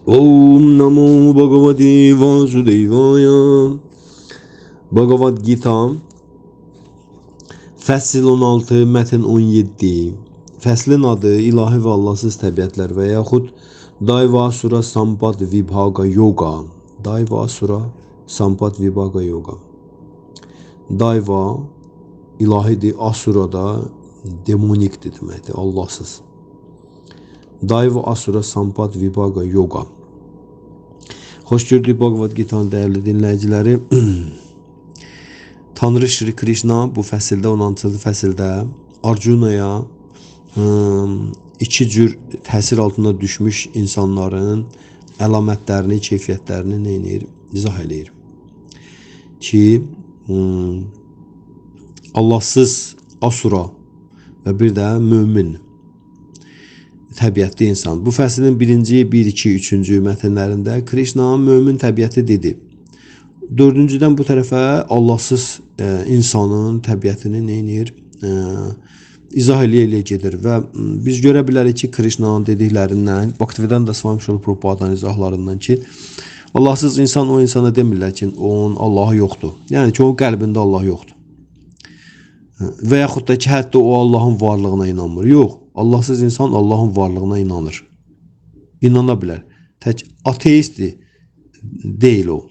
Om Namo Bhagavate Vasudevaya. Bhagavad Gita Fəsil 16, mətn 17. Fəslin adı İlahi və Allahsız təbiətlər və yaxud Daiva Asura Sampad Vibhaga Yoga. Daiva Asura Sampad Vibhaga Yoga. Daiva ilahidir, Asura da demonikdir deməkdir, Allahsız. Daiva Asura Sampad Vibhaga Yoga. Xoş gördük Bhagavad Gita'nın dəyərli dinləyiciləri. Tanrı Şri Krishna bu fəsildə, 16-cı fəsildə Arjunaya iki cür təsir altında düşmüş insanların əlamətlərini, keyfiyyətlərini nə edir? İzah eləyir. Ki, Allahsız Asura və bir də mömin təbiətli insan. Bu fəslin birinci, 1, 2, 3-cü mətnlərində Krishna mömin təbiəti dedi. Dördüncüdən bu tərəfə Allahsız insanın təbiətini nə edir? İzah eləyə-eləyə gedir və biz görə bilərik ki, Krishnanın dediklərindən, Bhaktivedanta Swami Srila Prabhupada'nın izahlarından ki, Allahsız insan o insana demirlər ki, onun Allahı yoxdur. Yəni ki, onun qəlbində Allah yoxdur. Və yaxud da ki, hətta o Allahın varlığına inanmır. Yox, Allahsız insan Allahın varlığına inanır. İnana bilər. Tək ateistdir, deyil o.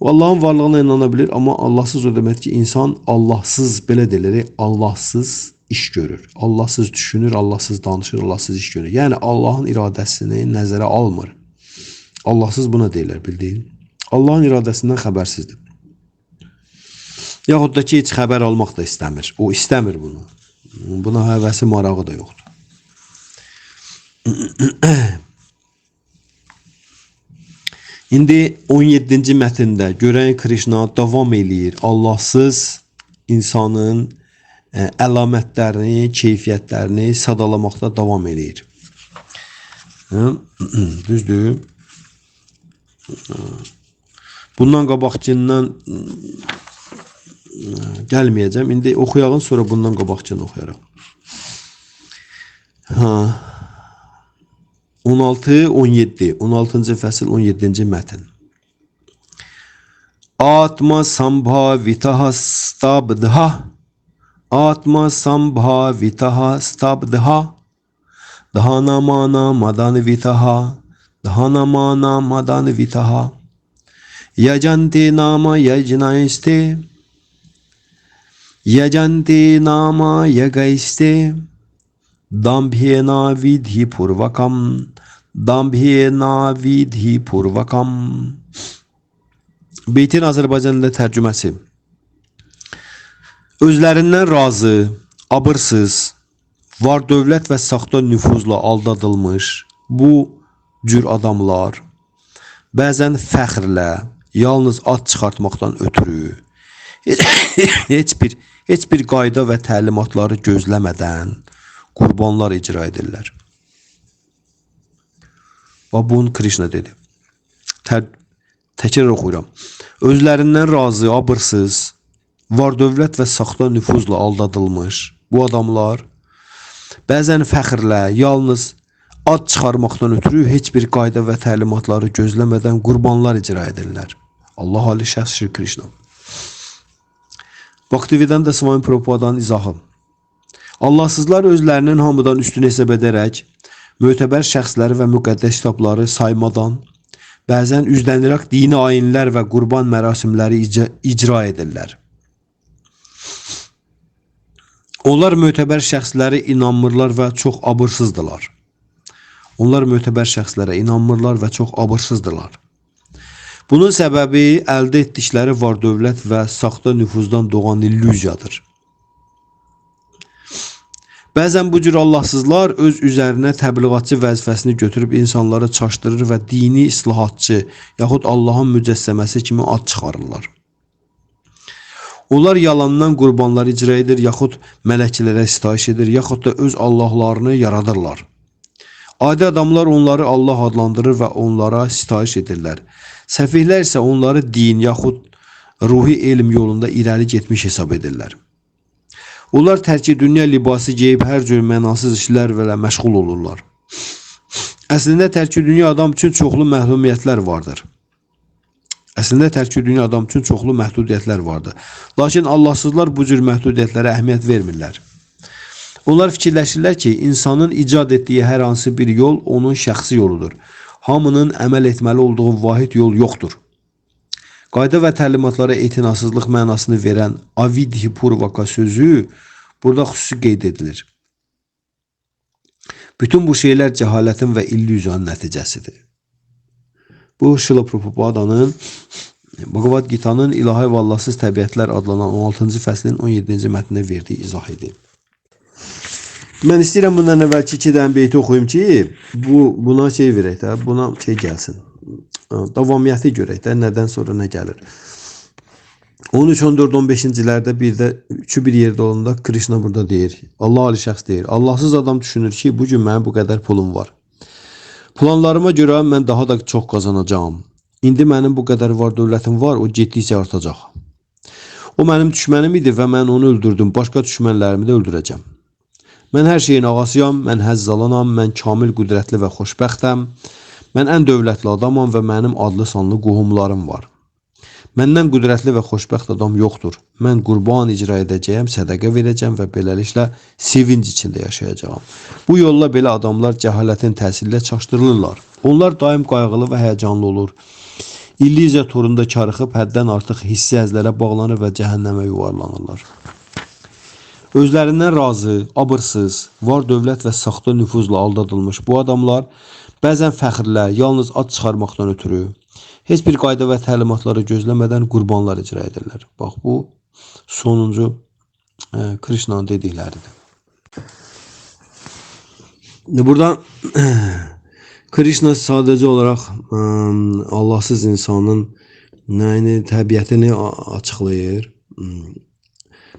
O Allahın varlığına inana bilir, amma Allahsız o deməkdir ki, insan Allahsız, belə deyilir, Allahsız iş görür. Allahsız düşünür, Allahsız danışır, Allahsız iş görür. Yəni Allahın iradəsini nəzərə almır. Allahsız buna deyirlər, bildiyin. Allahın iradəsindən xəbərsizdir. Yaxud da ki, heç xəbər almaq da istəmir. O istəmir bunu. Buna həvəsi, marağı da yoxdur. İndi 17-ci mətndə görən Krishna davam eləyir. Allahsız insanın əlamətlərini, keyfiyyətlərini sadalamaqda davam eləyir. Düzdür? Bundan qabaqcından gəlməyəcəm. İndi oxuyalım, sonra bundan qabaqcını oxuyarıq. Ha. 16, 17. 16-cı fəsil 17-ci mətn. Atma sambhavitaha stabdha Atma sambhavitaha stabdha Dhanamana madanvitaha Dhanamana madanvitaha Yajante nama yajnaiste Yajante nama yagaiste Dambhyena vidhi purvakam Dambhyena vidhi purvakam. Beytin Azərbaycan dilində tərcüməsi. Özlərindən razı, abırsız, var dövlət və saxta nüfuzla aldadılmış bu cür adamlar bəzən fəxrlə, yalnız ad çıxartmaqdan ötürü heç bir qayda və təlimatları gözləmədən qurbanlar icra edirlər. Və bunu Krishna dedi. Təkrar oxuyuram. Özlərindən razı, abırsız, var dövlət və saxta nüfuzla aldadılmış bu adamlar bəzən fəxrlə, yalnız ad çıxarmaqdan ötürü heç bir qayda və təlimatları gözləmədən qurbanlar icra edirlər. Allah ali şəxs Şri Krishna. Bhaktivedanta Swami Prabhupada'nın izahı. Allahsızlar özlərinin hamıdan üstün hesab edərək mötəbər şəxsləri və müqəddəs kitabları saymadan bəzən üzlənirək dini ayinlər və qurban mərasimləri icra edirlər. Onlar mötəbər şəxslərə inanmırlar və çox abırsızdırlar. Onlar mötəbər şəxslərə inanmırlar və çox abırsızdırlar. Bunun səbəbi əldə etdikləri var dövlət və saxta nüfuzdan doğan illüziyadır. Bəzən bu cür Allahsızlar öz üzərinə təbliğatçı vəzifəsini götürüb insanları çaşdırır və dini islahatçı yaxud Allahın mücəssəməsi kimi ad çıxarırlar. Onlar yalandan qurbanlar icra edir, yaxud mələklərə sitayiş edir, yaxud da öz Allahlarını yaradırlar. Adi adamlar onları Allah adlandırır və onlara sitayiş edirlər. Səfihlər isə onları din yaxud ruhi elm yolunda irəli getmiş hesab edirlər. Onlar tərki dünya libası geyib hər cür mənasız işlərlə məşğul olurlar. Əslində tərki dünya adam üçün çoxlu məhrumiyyətlər vardır. Əslində tərki dünya adam üçün çoxlu məhdudiyyətlər vardır. Lakin Allahsızlar bu cür məhdudiyyətlərə əhəmiyyət vermirlər. Onlar fikirləşirlər ki, insanın icad etdiyi hər hansı bir yol onun şəxsi yoludur. Hamının əməl etməli olduğu vahid yol yoxdur. Qayda və təlimatlara etinasızlıq mənasını verən avidhi purvaka sözü burada xüsusi qeyd edilir. Bütün bu şeylər cəhalətin və illüziyanın nəticəsidir. Bu Şrila Prabhupada'nın Bhagavad Gita'nın İlahi və Allahsız təbiətlər adlanan 16-cı fəslin 17-ci mətnində verdiyi izah idi. Mən istəyirəm bundan əvvəlki iki dənə beyti oxuyum ki, buna şey verək də, buna şey gəlsin. Davamiyyəti görək də, nədən sonra nə gəlir. 13, 14, 15-cilərdə bir də üçü bir yerdə olanda Krishna burada deyir. Allah ali şəxs deyir. Allahsız adam düşünür ki, bu gün mənim bu qədər pulum var. Planlarıma görə mən daha da çox qazanacağam. İndi mənim bu qədər var dövlətim var, o getdikcə artacaq. O mənim düşmənim idi və mən onu öldürdüm. Başqa düşmənlərimi də öldürəcəm. Mən hər şeyin ağasıyam, mən həzz alanam, mən kamil qüdrətli və xoşbəxtəm. Mən ən dövlətli adamam və mənim adlı sanlı qohumlarım var. Məndən qüdrətli və xoşbəxt adam yoxdur. Mən qurban icra edəcəyəm, sədaqə verəcəm və beləliklə sevinc içində yaşayacağam. Bu yolla belə adamlar cəhalətin təsiri ilə çaşdırılırlar. Onlar daim qayğılı və həyəcanlı olur. İllüziya torunda karıxıb həddən artıq hissi həzlərə bağlanır və cəhənnəmə yuvarlanırlar. Özlərindən razı, abırsız, var dövlət və saxta nüfuzla aldadılmış bu adamlar bəzən fəxrlə, yalnız ad çıxarmaqdan ötürü heç bir qayda və təlimatları gözləmədən qurbanlar icra edirlər. Bax, bu sonuncu Krishna'nın dedikləridir. Buradan Krishna sadəcə olaraq Allahsız insanın nəyini, təbiətini açıqlayır,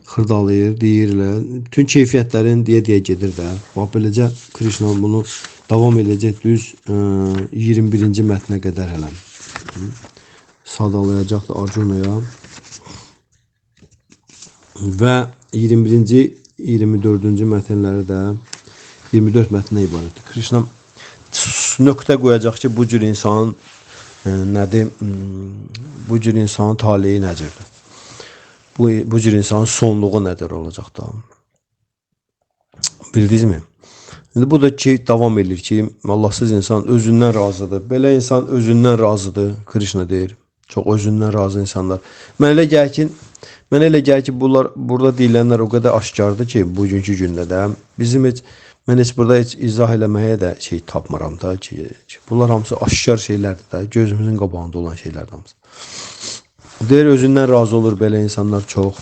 xırdalayır, deyirlər. Bütün keyfiyyətlərini deyə-deyə gedir də. Bax, beləcə Krishna bunu davam edəcək düz 21-ci mətnə qədər hələ. Sadalayacaqdır Arjuna'ya. Və 21-ci, 24-cü mətnləri də 24 mətnə ibarətdir. Krishna nöqtə qoyacaq ki, bu cür insanın nədir? Bu cür insanın taleyi nəcirdir? Bu cür insanın sonluğu nədir olacaq da? Bildinizmi? İndi bu da ki, davam edir ki, Allahsız insan özündən razıdır. Belə insan özündən razıdır, Krishna deyir. Çox özündən razı insanlar. Mən elə gəlir ki, mənə elə gəlir ki, bunlar burada deyilənlər o qədər aşkardır ki, bugünkü gündə də bizim heç mən heç burada heç izah eləməyə də şey tapmıram da ki, bunlar hamısı aşkar şeylərdir də, gözümüzün qabağında olan şeylərdir hamısı. Deyir özündən razı olur belə insanlar çox.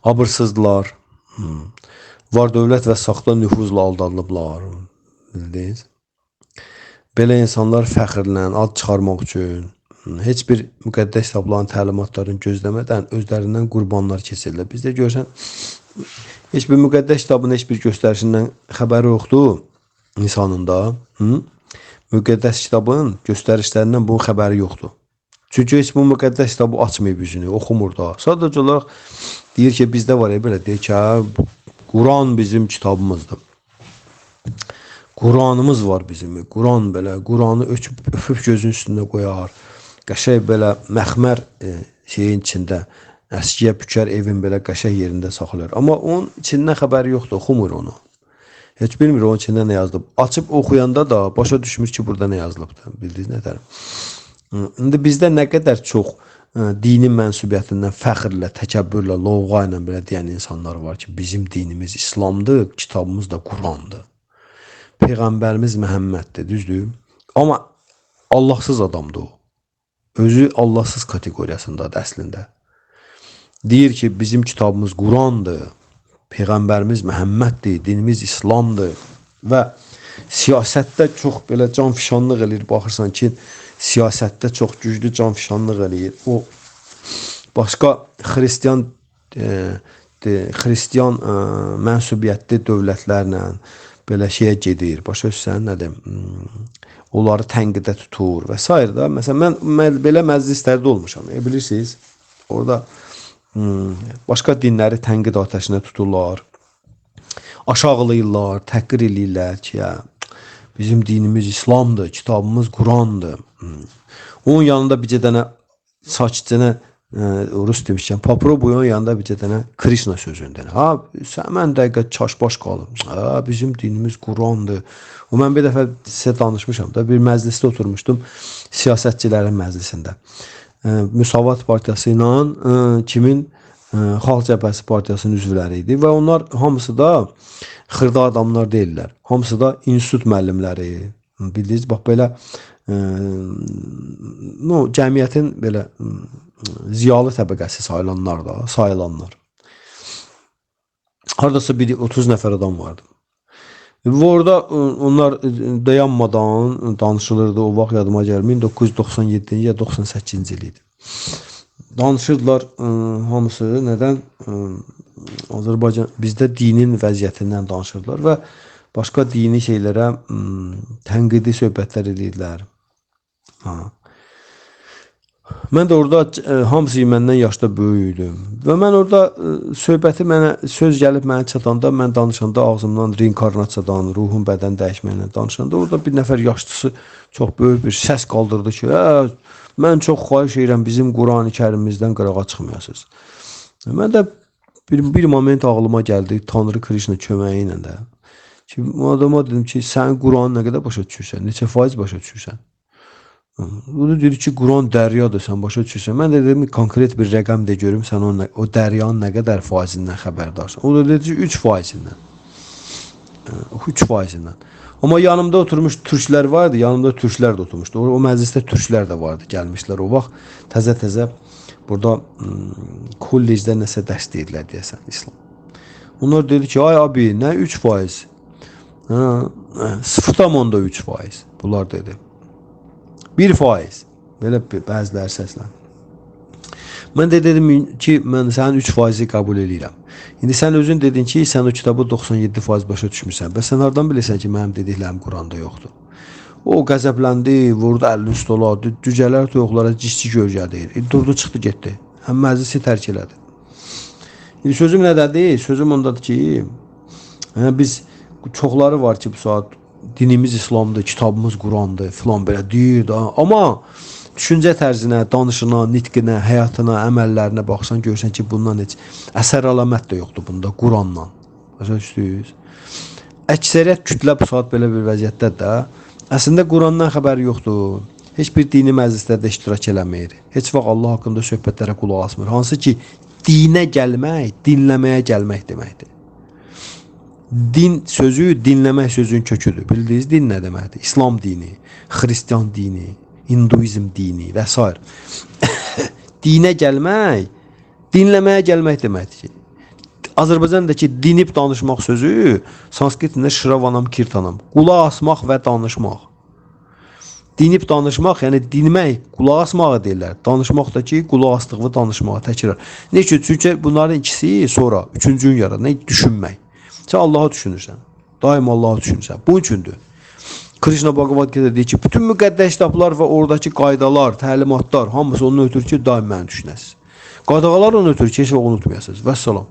Abırsızdılar. Var dövlət və saxta nüfuzla aldanılıblar. Bildiniz? Belə insanlar fəxrlə, ad çıxarmaq üçün heç bir müqəddəs kitabların təlimatlarını gözləmədən özlərindən qurbanlar keçirirlər. Bizdə görsən heç bir müqəddəs kitabın heç bir göstərişindən xəbəri yoxdur insanın da. Müqəddəs kitabın göstərişlərindən bunun xəbəri yoxdur. Çünki heç bu müqəddəs kitabı açmayıb üzünü, oxumur da. Sadəcə olaraq deyir ki, bizdə var ya belə, deyir ki, hə, Quran bizim kitabımızdır. Quranımız var bizim. Quran belə, Quranı öpüb gözünün üstündə qoyar. Qəşəng belə məxmər şeyin içində, əskiyə bükər evin belə qəşəng yerində saxlayır. Amma onun içindən xəbəri yoxdur, oxumur onu. Heç bilmir onun içində nə yazılıb. Açıb oxuyanda da başa düşmür ki, burada nə yazılıbdır. Bildiniz nə deyirəm? İndi bizdə nə qədər çox dinin mənsubiyyətindən fəxrlə, təkəbbürlə, lovğa ilə belə deyən insanlar var ki, bizim dinimiz İslamdır, kitabımız da Qurandır. Peyğəmbərimiz Məhəmməddir, düzdür? Amma Allahsız adamdır o. Özü Allahsız kateqoriyasındadır əslində. Deyir ki, bizim kitabımız Qurandır, Peyğəmbərimiz Məhəmməddir, dinimiz İslamdır və siyasətdə çox belə canfişanlıq eləyir. Baxırsan ki, siyasətdə çox güclü canfişanlıq eləyir. O başqa xristian xristian mənsubiyyətli dövlətlərlə belə şeyə gedir. Başa düşürsən nədir? Onları tənqidə tutur və s. da. Məsələn mən belə məclislərdə olmuşam. Bilirsiniz? Orada başqa dinləri tənqid atəşinə tuturlar. Aşağılayırlar, təhqir eləyirlər ki, ya Bizim dinimiz İslamdır, kitabımız Qurandır. Onun yanında bir dənə sakitcənə rus demişkən, Paproboy onun yanında bir dənə Krishna sözünü deyir. Ha, sən mən dəqiqə çaşbaş qalım. Ha, bizim dinimiz Qurandır. O mən bir dəfə sizə danışmışam da, bir məclisdə oturmuşdum, siyasətçilərin məclisində. Müsavat Partiyası ilə kimin Xalq Cəbhəsi Partiyasının üzvləri idi və onlar hamısı da xırda adamlar deyillər. Hamısı da institut müəllimləri. Bildiniz, bax belə no, cəmiyyətin belə ziyalı təbəqəsi sayılanlar da, sayılanlar. Hardasa bir 30 nəfər adam vardı. Və orada onlar dayanmadan danışılırdı. O vaxt yadıma gəlir 1997-ci ya 98-ci il idi. Danışırdılar hamısı nədən? Azərbaycan bizdə dinin vəziyyətindən danışırdılar və başqa dini şeylərə tənqidi söhbətlər edirdilər. Ha. Mən də orada hamısı məndən yaşda böyük idim. Və mən orada söhbəti mənə söz gəlib mənə çatanda, mən danışanda ağzımdan reinkarnasiyadan, ruhun bədən dəyişməyindən danışanda orada bir nəfər yaşlısı çox böyük bir səs qaldırdı ki, mən çox xahiş edirəm bizim Qurani-Kərimimizdən qırağa çıxmayasınız. Mən də bir moment ağlıma gəldi Tanrı Krishna köməyi ilə də. Ki, o adama dedim ki, sən Quranı nə qədər başa düşürsən, neçə faiz başa düşürsən? O da dedi ki, Quran dəryadır, sən başa düşürsən. Mən də dedim, konkret bir rəqəm də görüm, sən o dəryanın nə qədər faizindən xəbərdarsan. O da dedi ki, 3 faizindən. 3 faizindən. Amma yanımda oturmuş türklər vardı, yanımda türklər də oturmuşdu. O məclisdə türklər də vardı, gəlmişlər o vaxt. Təzə-təzə burada kollecdə nəsə dərs deyirdilər deyəsən, İslam. Onlar dedi ki, ay abi, nə 3 faiz? 0,3 faiz. Bunlar dedi. 1 faiz. Belə bəziləri səslən. Mən də dedim ki, mən sənin 3 faizi qəbul eləyirəm. İndi sən özün dedin ki, sən o kitabı 97 faiz başa düşmüsən. Bəs sən hardan bilirsən ki, mənim dediklərim Quranda yoxdur? O qəzəbləndi, vurdu əlini stola, cücələr toyuqlara cisçi görgədir. Durdu, çıxdı, getdi. Həm məclisi tərk elədi. İndi sözüm nədədir? Sözüm ondadır ki, biz çoxları var ki, bu saat dinimiz İslamdır, kitabımız Qurandır, filan belə deyir də. Amma düşüncə tərzinə, danışına, nitqinə, həyatına, əməllərinə baxsan, görürsən ki, bundan heç əsər əlamət də yoxdur bunda Quranla. Başa düşdünüz? Əksəriyyət kütlə bu saat belə bir vəziyyətdədir də. Əslində Qurandan xəbəri yoxdur. Heç bir dini məclislərdə iştirak eləmir. Heç vaxt Allah haqqında söhbətlərə qulaq asmır. Hansı ki, dinə gəlmək, dinləməyə gəlmək deməkdir. Din sözü dinləmək sözünün köküdür. Bildiniz, din nə deməkdir? İslam dini, Xristian dini, Hinduizm dini və s. Dinə gəlmək, dinləməyə gəlmək deməkdir ki. Azərbaycandakı dinib danışmaq sözü sanskrit dilində şravanam kirtanam. Qulaq asmaq və danışmaq. Dinib danışmaq, yəni dinmək, qulaq asmağı deyirlər. Danışmaq da ki, qulaq asdığını danışmağa təkrar. Nə üçün? Çünki bunların ikisi sonra üçüncünü yaradır. Nə? Düşünmək. Sən Allahı düşünürsən. Daim Allahı düşünürsən. Bunun üçündür. Krishna Bhagavad Gita deyir ki, bütün müqəddəs kitablar və oradakı qaydalar, təlimatlar hamısı onun ötürü ki, daim məni düşünəsiniz. Qadağalar onun ötürü ki, heç vaxt unutmayasınız. Vəssalam.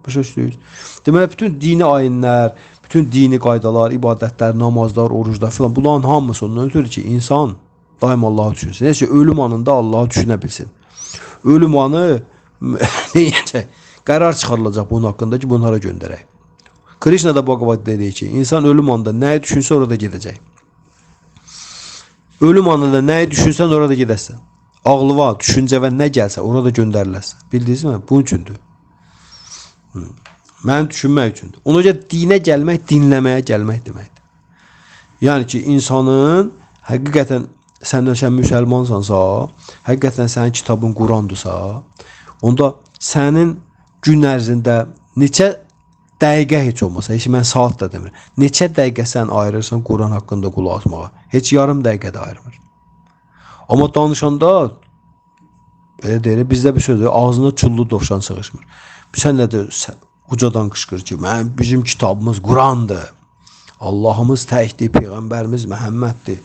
Başa düşdünüz? Deməli, bütün dini ayinlər, bütün dini qaydalar, ibadətlər, namazlar, oruclar filan bunların hamısı ondan ötürü ki, insan daim Allahı düşünsün. Necə ölüm anında Allahı düşünə bilsin. Ölüm anı deyəcək, qərar çıxarılacaq bunun haqqında ki, bunu hara göndərək. Krishna da Bhagavad deyir ki, insan ölüm anında nəyi düşünsə orada gedəcək. Ölüm anında nəyi düşünsən orada gedəsən. Ağlıva, düşüncəvə nə gəlsə orada göndəriləsən. Bildinizmi? Bunun üçündür. Mənim düşünmək üçündür. Ona görə dinə gəlmək, dinləməyə gəlmək deməkdir. Yəni ki, insanın həqiqətən sən müsəlmansansa, həqiqətən sənin kitabın Qurandırsa, onda sənin gün ərzində neçə dəqiqə heç olmasa, heç mən saat da demirəm. Neçə dəqiqə sən ayırırsan Quran haqqında qulaq asmağa? Heç yarım dəqiqə də ayırmır. Amma danışanda belə deyir, bizdə bir söz var, ağzına çullu dovşan sığışmır. Sən nə də ucadan qışqır ki, mən bizim kitabımız Qurandır. Allahımız təkdir, peyğəmbərimiz Məhəmməddir.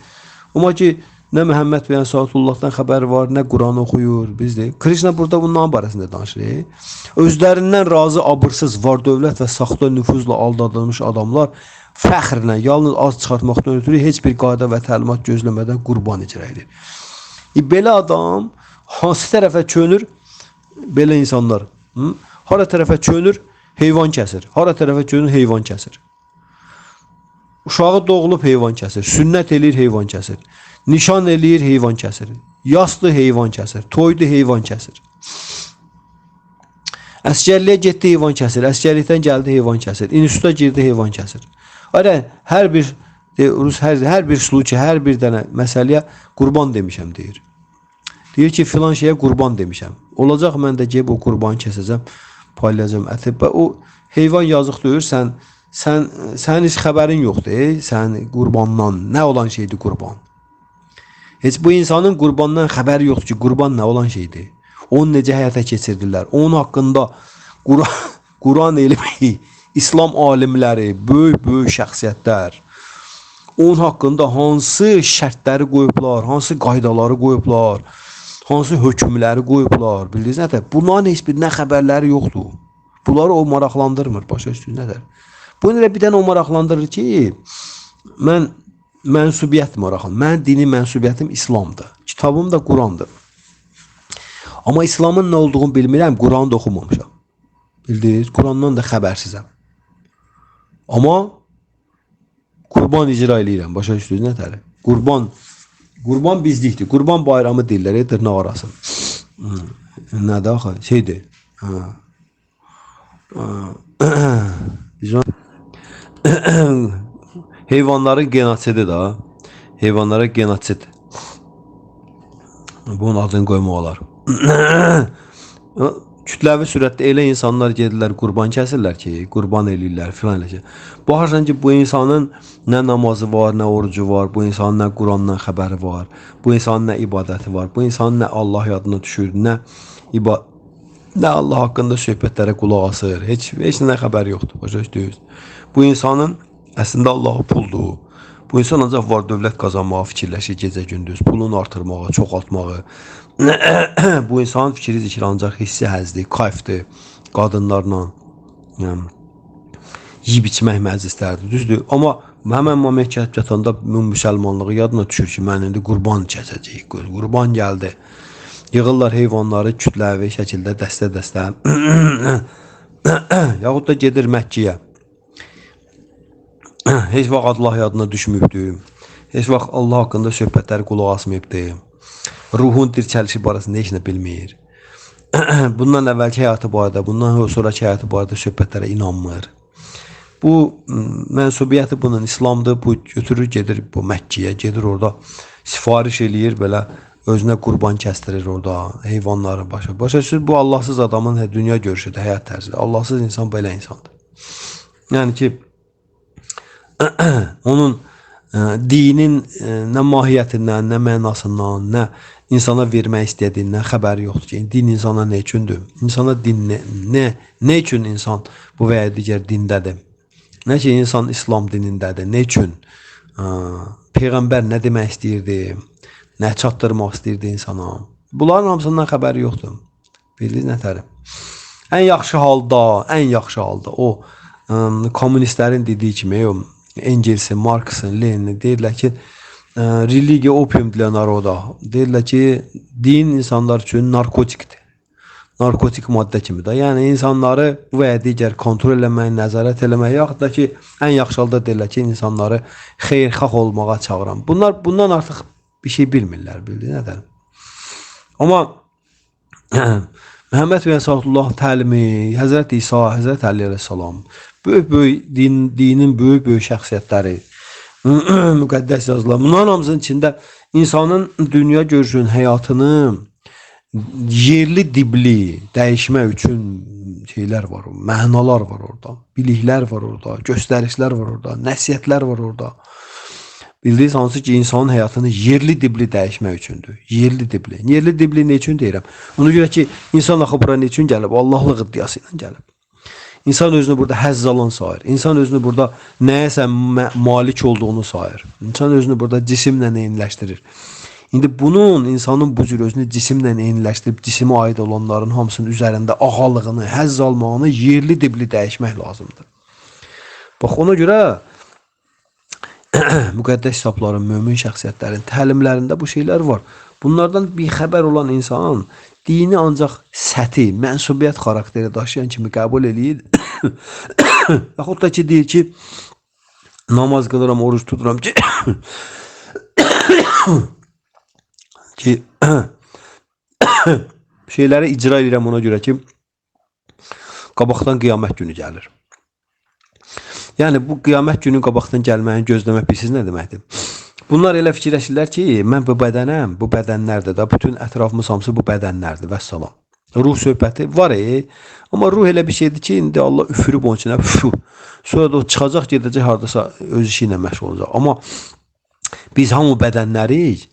Amma ki, nə Məhəmməd və Satullahdan xəbəri var, nə Quran oxuyur, bizdir. Krishna burada bunların barəsində danışır. Özlərindən razı, abırsız, var dövlət və saxta nüfuzla aldadılmış adamlar Fəxrlə, yalnız az çıxartmaqdan ötürü heç bir qayda və təlimat gözləmədən qurban icra edir. Belə adam hansı tərəfə çönür? Belə insanlar. Hara tərəfə çönür? Heyvan kəsir. Hara tərəfə çönür? Heyvan kəsir. Uşağı doğulub heyvan kəsir. Sünnət eləyir, heyvan kəsir. Nişan eləyir, heyvan kəsir. Yaslı heyvan kəsir. Toydu heyvan kəsir. Əsgərliyə getdi, heyvan kəsir. Əsgərlikdən gəldi, heyvan kəsir. İnstituta girdi, heyvan kəsir. Ara hər bir Rus hər bir sluçi, hər bir dənə məsələyə qurban demişəm deyir. Deyir ki, filan şeyə qurban demişəm. Olacaq mən də gedib o qurbanı kəsəcəm, paylayacağam əti. Və o heyvan yazıq deyir, sənin heç xəbərin yoxdur, sən qurbandan nə olan şeydir qurban. Heç bu insanın qurbandan xəbəri yoxdur ki, qurban nə olan şeydir. Onu necə həyata keçirdilər. Onun haqqında Quran elmi, İslam alimləri, böyük-böyük şəxsiyyətlər onun haqqında hansı şərtləri qoyublar, hansı qaydaları qoyublar, hansı hökmləri qoyublar, bildiniz nədir? Bunların heç bir nə xəbərləri yoxdur. Bunları o maraqlandırmır, başa düşdünüz nədir? Bunu elə bir dənə o maraqlandırır ki, mən mənsubiyyət maraqlandır. Mənim dini mənsubiyyətim İslamdır. Kitabım da Qurandır. Amma İslamın nə olduğunu bilmirəm, Quranı da oxumamışam. Bildiniz? Qurandan da xəbərsizəm. Amma qurban icra eləyirəm. Başa düşdünüz nətəri? Qurban bizlikdir. Qurban bayramı deyirlər, dırnaq arası. Nədir axı? Şeydir. Heyvanların genotsidi da. Heyvanlara genotsid. Bunun adını qoymaq olar. Kütləvi sürətdə elə insanlar gedirlər, qurban kəsirlər ki, qurban eləyirlər filan elə şey. Baxırsan ki, bu insanın nə namazı var, nə orucu var, bu insanın nə Qurandan xəbəri var, bu insanın nə ibadəti var, bu insanın nə Allah yadına düşür, nə Allah haqqında söhbətlərə qulaq asır. Heç nə xəbəri yoxdur, başa düşdünüz? Bu insanın əslində Allahı puldur. Bu insan ancaq var dövlət qazanmağa fikirləşir gecə gündüz, pulunu artırmağa, çoxaltmağı. Bu insanın fikri zikri ancaq hissi həzdir, kayfdır, qadınlarla, yəni, yeyib içmək məclislərdir, düzdür? Amma həmən moment gəlib çatanda müsəlmanlığı yadına düşür ki, mən indi qurban kəsəcəyik, qurban gəldi. Yığırlar heyvanları kütləvi şəkildə dəstə-dəstə. Yaxud da gedir Məkkəyə. Heç vaxt Allah yadına düşməyibdir. Heç vaxt Allah haqqında söhbətləri qulaq asmayıbdır. Ruhun dirçəlişi barəsində heç nə bilmir. Bundan əvvəlki həyatı barədə, bundan sonraki həyatı barədə söhbətlərə inanmır. Bu mənsubiyyəti bunun İslamdır. Bu götürür gedir bu Məkkəyə, gedir orada sifariş eləyir belə özünə qurban kəstirir orada heyvanları başa. Başa düşür, bu Allahsız adamın dünya görüşüdür, həyat tərzidir. Allahsız insan belə insandır. Yəni ki onun dinin nə mahiyyətindən, nə mənasından, nə insana vermək istədiyindən xəbəri yoxdur ki, din insana nə üçündür? İnsana din nə üçün insan bu və ya digər dindədir? Nə ki insan İslam dinindədir? Nə üçün? Peyğəmbər nə demək istəyirdi? Nə çatdırmaq istəyirdi insana? Bunların hamısından xəbəri yoxdur. Bildiniz nətəri? Ən yaxşı halda, o kommunistlərin dediyi kimi, o Engelsin, Marksın, Leninin deyirlər ki, religiya opium dla naroda. Deyirlər ki, din insanlar üçün narkotikdir. Narkotik maddə kimi də. Yəni insanları bu və ya digər kontrol eləmək, nəzarət eləmək, yaxud da ki, ən yaxşı halda deyirlər ki, insanları xeyirxah olmağa çağıran. Bunlar bundan artıq bir şey bilmirlər, bildin nədən? Amma Məhəmməd və Əsədullah təlimi, Həzrət İsa, Həzrət Əli əleyhissalam, böyük-böyük dinin böyük-böyük şəxsiyyətləri, müqəddəs yazılar. Bunların hamısının içində insanın dünya görüşünün, həyatını yerli dibli dəyişmək üçün şeylər var, mənalar var orada, biliklər var orada, göstərişlər var orada, nəsihətlər var orada. Bildiyiniz hansı ki, insanın həyatını yerli dibli dəyişmək üçündür. Yerli dibli. Yerli dibli nə üçün deyirəm? Ona görə ki, insan axı bura nə üçün gəlib? Allahlıq iddiası ilə gəlib. İnsan özünü burada həzz alan sayır. İnsan özünü burada nəyəsə malik olduğunu sayır. İnsan özünü burada cisimlə eyniləşdirir. İndi bunun, insanın bu cür özünü cisimlə eyniləşdirib, cisimə aid olanların hamısının üzərində ağalığını, həzz almağını yerli dibli dəyişmək lazımdır. Bax, ona görə Müqəddəs kitabların, mömin şəxsiyyətlərin təlimlərində bu şeylər var. Bunlardan bixəbər olan insan dini ancaq səthi, mənsubiyyət xarakteri daşıyan kimi qəbul eləyir. Yaxud da ki, deyir ki, namaz qılıram, oruc tuturam ki, ki şeyləri icra edirəm ona görə ki, qabaqdan qiyamət günü gəlir. Yəni bu qiyamət günü qabaqdan gəlməyini gözləmək bilirsiniz nə deməkdir? Bunlar elə fikirləşirlər ki, mən bu bədənəm, bu bədənlərdir də, bütün ətrafımız hamısı bu bədənlərdir, vəssalam. Ruh söhbəti var, amma ruh elə bir şeydir ki, indi Allah üfürüb onun içinə, sonra da o çıxacaq, gedəcək hardasa öz işi ilə məşğul olacaq. Amma biz hamı bədənlərik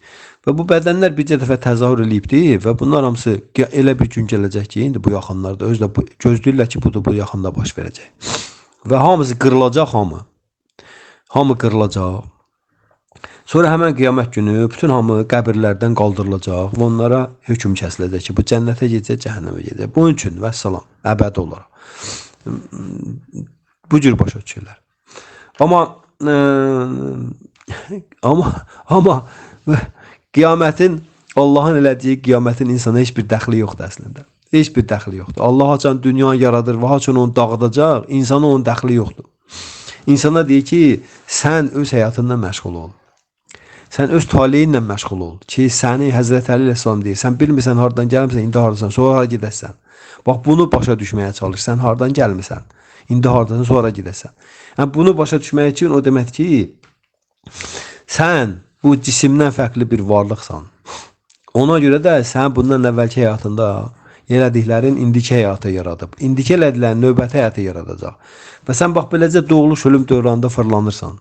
və bu bədənlər bircə dəfə təzahür eləyibdir və bunlar hamısı elə bir gün gələcək ki, indi bu yaxınlarda özlə gözləyirlər ki, bu da bu yaxında baş verəcək. Və hamısı qırılacaq, hamı. Hamı qırılacaq. Sonra həmən qiyamət günü bütün hamı qəbirlərdən qaldırılacaq və onlara hökm kəsiləcək ki, bu cənnətə gedəcək, cəhənnəmə gedəcək. Bunun üçün vəssalam, əbədi olaraq. Bu cür başa düşürlər. Amma amma qiyamətin, Allahın elədiyi qiyamətin insana heç bir dəxli yoxdur əslində. Heç bir dəxli yoxdur. Allah haçan dünyanı yaradır və haçan onu dağıdacaq, insana onun dəxli yoxdur. İnsana deyir ki, sən öz həyatından məşğul ol. Sən öz taleyinlə məşğul ol ki, səni Həzrət Əli əleyhissalam deyir. Sən bilmirsən hardan gəlmisən, indi hardasan, sonra hara gedəsən. Bax, bunu başa düşməyə çalış. Sən hardan gəlmisən, indi hardasan, sonra gedəsən. Yəni, bunu başa düşmək üçün o demək ki, sən bu cisimdən fərqli bir varlıqsan. Ona görə də sən bundan əvvəlki həyatında elədiklərin indiki həyatı yaradıb. İndiki elədiklərin növbəti həyatı yaradacaq. Və sən bax beləcə doğuluş ölüm dövranında fırlanırsan.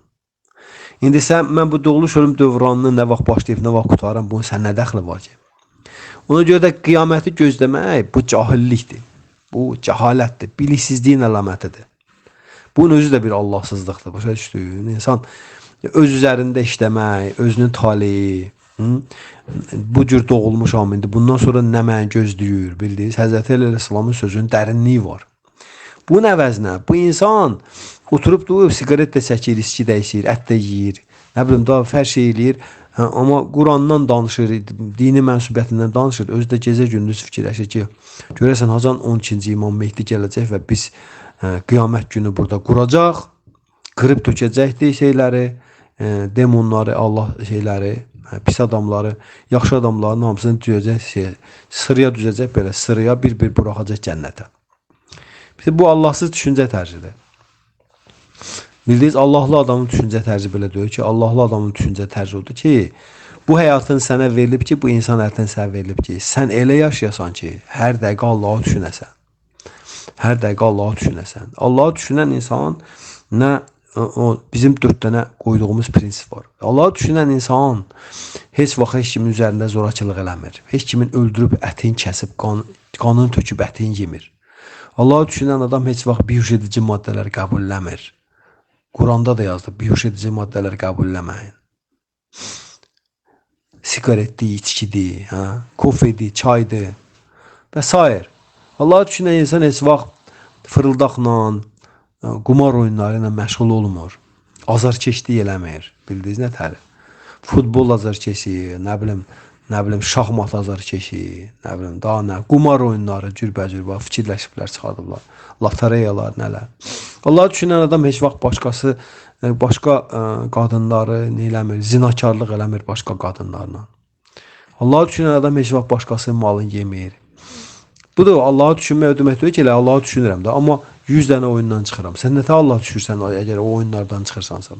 İndi sən, mən bu doğuluş ölüm dövranını nə vaxt başlayıb, nə vaxt qurtarım, bunun sən nə dəxli var ki? Ona görə də qiyaməti gözləmək bu cahillikdir. Bu cəhalətdir, biliksizliyin əlamətidir. Bunun özü də bir Allahsızlıqdır. Başa düşdün? İnsan öz üzərində işləmək, özünün taleyi, bu cür doğulmuşam indi, bundan sonra nə məni gözləyir, bildiniz? Həzrəti Əli əleyhissalamın sözünün dərinliyi var. Bunun əvəzinə bu insan oturub durub siqaret də çəkir, içki də içir, ət də yeyir, nə bilim daha hər şey eləyir. Amma Qurandan danışır, dini mənsubiyyətindən danışır. Özü də gecə gündüz fikirləşir ki, görəsən hacan 12-ci İmam Mehdi gələcək və biz qiyamət günü burada quracaq, qırıb tökəcəkdir şeyləri, demonları, Allah şeyləri, pis adamları, yaxşı adamların hamısını düzəcək, şey, sıraya düzəcək belə, sıraya bir-bir buraxacaq cənnətə. Bu Allahsız düşüncə tərzidir. Bildiniz, Allahlı adamın düşüncə tərzi belə deyil ki, Allahlı adamın düşüncə tərzi odur ki, bu həyatın sənə verilib ki, bu insan həyatın sənə verilib ki, sən elə yaşayasan ki, hər dəqiqə Allahı düşünəsən. Hər dəqiqə Allahı düşünəsən. Allahı düşünən insan nə o bizim 4 dənə qoyduğumuz prinsip var. Allahı düşünən insan heç vaxt heç kimin üzərində zorakılıq eləmir. Heç kimin öldürüb ətini kəsib, qanını töküb ətini yemir. Allahı düşünən adam heç vaxt bihuş edici maddələr qəbul eləmir. Quranda da yazdı, bihuş edici maddələr qəbul eləməyin. Siqaretdir, içkidir, hə? Kofedir, çaydır və s. Allahı düşünən insan heç vaxt fırıldaqla, qumar oyunları ilə məşğul olmur. Azarkeşlik eləmir. Bildiniz nə təri? Futbol azarkeşi, nə bilim şahmat azarkeşi, nə bilim daha nə, qumar oyunları cürbəcür bax fikirləşiblər, çıxardıblar. Lotereyalar, nələr. Allahı düşünən adam heç vaxt başqası, başqa qadınları nə eləmir, zinakarlıq eləmir başqa qadınlarla. Allahı düşünən adam heç vaxt başqasının malını yemir. Budur, Allahı düşünmək o demək deyil ki, elə Allahı düşünürəm də, amma 100 dənə oyundan çıxıram. Sən nə tə Allah düşürsən əgər o oyunlardan çıxırsansa?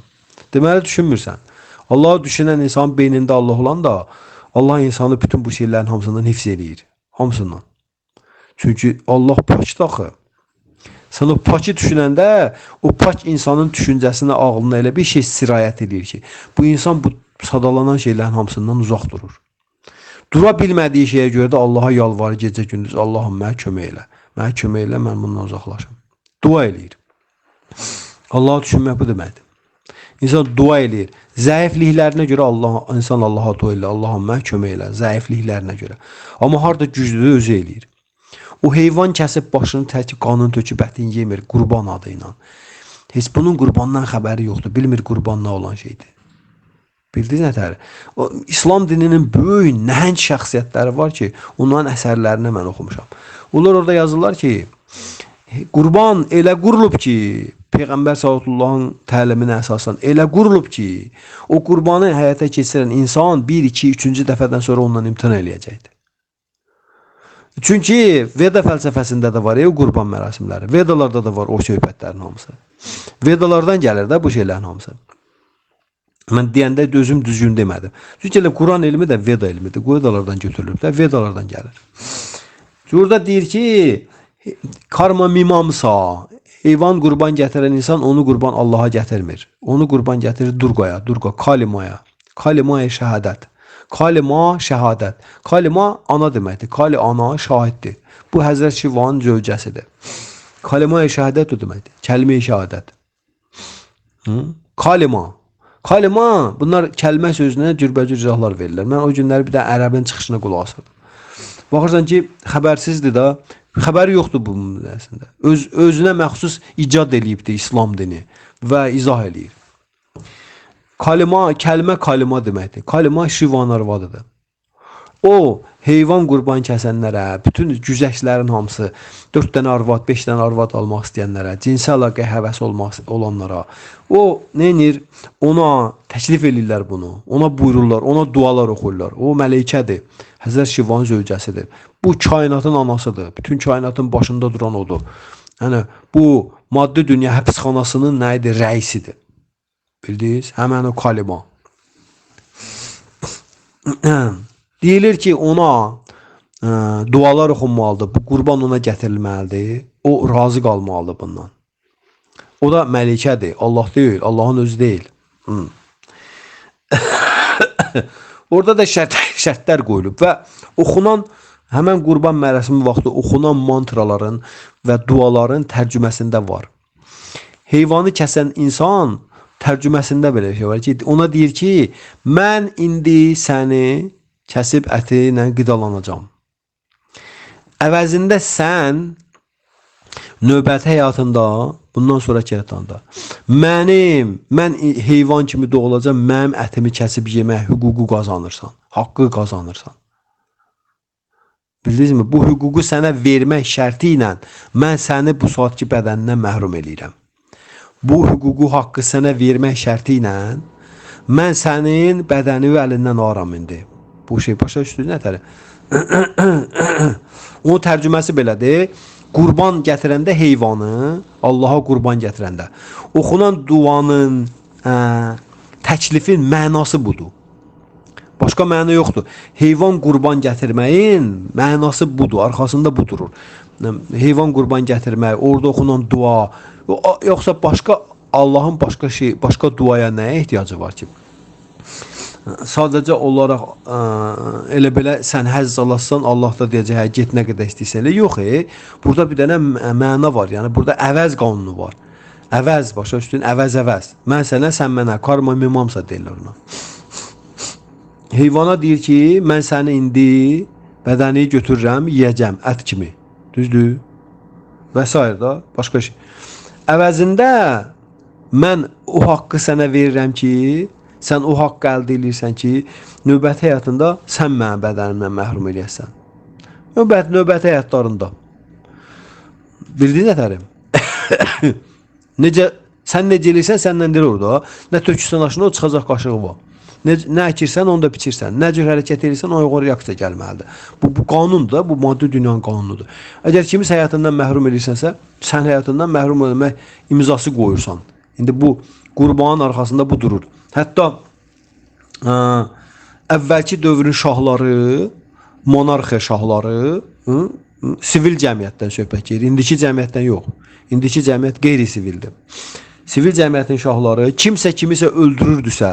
Deməli düşünmürsən. Allahı düşünən insan beynində Allah olan da Allah insanı bütün bu şeylərin hamısından hifz eləyir. Hamısından. Çünki Allah pakdır axı. Sən o pakı düşünəndə o pak insanın düşüncəsinə, ağlına elə bir şey sirayət eləyir ki, bu insan bu sadalanan şeylərin hamısından uzaq durur. Dura bilmədiyi şeyə görə də Allaha yalvarır gecə gündüz. Allahım mənə kömək elə. Mənə kömək elə, mən bundan uzaqlaşım. Dua eləyir. Allahı düşünmək bu deməkdir. İnsan dua eləyir. Zəifliklərinə görə Allah, insan Allaha dua eləyir. Allahım mənə kömək elə. Zəifliklərinə görə. Amma harda güclüdür özü eləyir. O heyvan kəsib başını tək qanını töküb ətini yemir qurban adı ilə. Heç bunun qurbandan xəbəri yoxdur. Bilmir qurban nə olan şeydir. Bildiniz nətər? O, İslam dininin böyük, nəhəng şəxsiyyətləri var ki, onların əsərlərini mən oxumuşam. Onlar orada yazırlar ki, qurban elə qurulub ki, Peyğəmbər sallallahu təliminə əsasən elə qurulub ki, o qurbanı həyata keçirən insan 1, 2, 3-cü dəfədən sonra ondan imtina eləyəcəkdir. Çünki Veda fəlsəfəsində də var o qurban mərasimləri. Vedalarda da var o söhbətlərin hamısı. Vedalardan gəlir də bu şeylərin hamısı. Mən deyəndə özüm düzgün demədim. Çünki elə Quran elmi də Veda elmidir. Vedalardan götürülüb də, Vedalardan gəlir. Burada deyir ki, karma mimamsa, heyvan qurban gətirən insan onu qurban Allaha gətirmir. Onu qurban gətirir Durqaya, Durqa, Kalimaya. Kalimaya şəhadət. Kalima şəhadət. Kalima ana deməkdir. Kali ana şahiddir. Bu Həzrət Şivanın zövcəsidir. Kalimaya şəhadət o deməkdir. Kəlmə-i şəhadət. Hı? Kalima. Kalima, bunlar kəlmə sözünə cürbəcür izahlar verirlər. Mən o günləri bir də ərəbin çıxışına qulaq asırdım. Baxırsan ki, xəbərsizdir da, xəbəri yoxdur bunun əslində. Özünə məxsus icad eləyibdir İslam dini və izah eləyir. Kalima, kəlmə kalima deməkdir. Kalima Şivanın arvadıdır. O heyvan qurban kəsənlərə, bütün güzəştlərin hamısı, 4 dənə arvad, 5 dənə arvad almaq istəyənlərə, cinsi əlaqəyə həvəs olmaq olanlara, o nə edir? Ona təklif eləyirlər bunu. Ona buyururlar, ona dualar oxuyurlar. O mələkədir. Həzrət Şivanın zövcəsidir. Bu kainatın anasıdır. Bütün kainatın başında duran odur. Yəni bu maddi dünya həbsxanasının nə idi? Rəisidir. Bildiniz? Həmən o kalima. Deyilir ki, ona dualar oxunmalıdır. Bu qurban ona gətirilməlidir. O razı qalmalıdır bundan. O da məlikədir. Allah deyil, Allahın özü deyil. Hı. Orada da şərtlər qoyulub və oxunan həmən qurban mərasimi vaxtı oxunan mantraların və duaların tərcüməsində var. Heyvanı kəsən insan tərcüməsində belə şey var ki, ona deyir ki, mən indi səni kəsib əti ilə qidalanacağam. Əvəzində sən növbəti həyatında, bundan sonraki həyatında mən heyvan kimi doğulacam, mənim ətimi kəsib yemək hüququ qazanırsan, haqqı qazanırsan. Bildinizmi? Bu hüququ sənə vermək şərti ilə mən səni bu saatki bədənindən məhrum eləyirəm. Bu hüququ haqqı sənə vermək şərti ilə mən sənin bədəni əlindən alıram indi. Bu şey başa düşdünüz nətər? Onun tərcüməsi belədir. Qurban gətirəndə heyvanı, Allaha qurban gətirəndə oxunan duanın, təklifin mənası budur. Başqa məna yoxdur. Heyvan qurban gətirməyin mənası budur, arxasında bu durur. Heyvan qurban gətirmək, orada oxunan dua, yoxsa başqa Allahın başqa şey, başqa duaya nəyə ehtiyacı var ki? Sadəcə olaraq elə belə sən həzz alasan, Allah da deyəcək, hə, get nə qədər istəyirsən. Elə yox, burada bir dənə məna var. Yəni burada əvəz qanunu var. Əvəz, başa düşdün? Əvəz-əvəz. Mən sənə, sən mənə. Karma mimamsa deyirlər ona. Heyvana deyir ki, mən səni indi bədəni götürürəm, yeyəcəm ət kimi. Düzdür? Və s. da başqa şey. Əvəzində mən o haqqı sənə verirəm ki, sən o haqqı əldə eləyirsən ki, növbəti həyatında sən mənim bədənimdən məhrum eləyəsən. Növbəti həyatlarında. Bildin nətərim? Necə sən necə eləyirsən, səndən deyil orada. Nə tökürsən aşına, o çıxacaq qaşığı var. Nə əkirsən, onu da biçirsən. Nə cür hərəkət edirsən, ona görə reaksiya gəlməlidir. Bu qanundur da, bu maddi dünyanın qanunudur. Əgər kimisə həyatından məhrum edirsənsə, sən həyatından məhrum eləmək imzası qoyursan. İndi bu qurbanın arxasında bu durur. Hətta əvvəlki dövrün şahları, monarxiya şahları sivil cəmiyyətdən söhbət gedir. İndiki cəmiyyətdən yox. İndiki cəmiyyət qeyri-sivildir. Sivil cəmiyyətin şahları kimsə kimisə öldürürdüsə,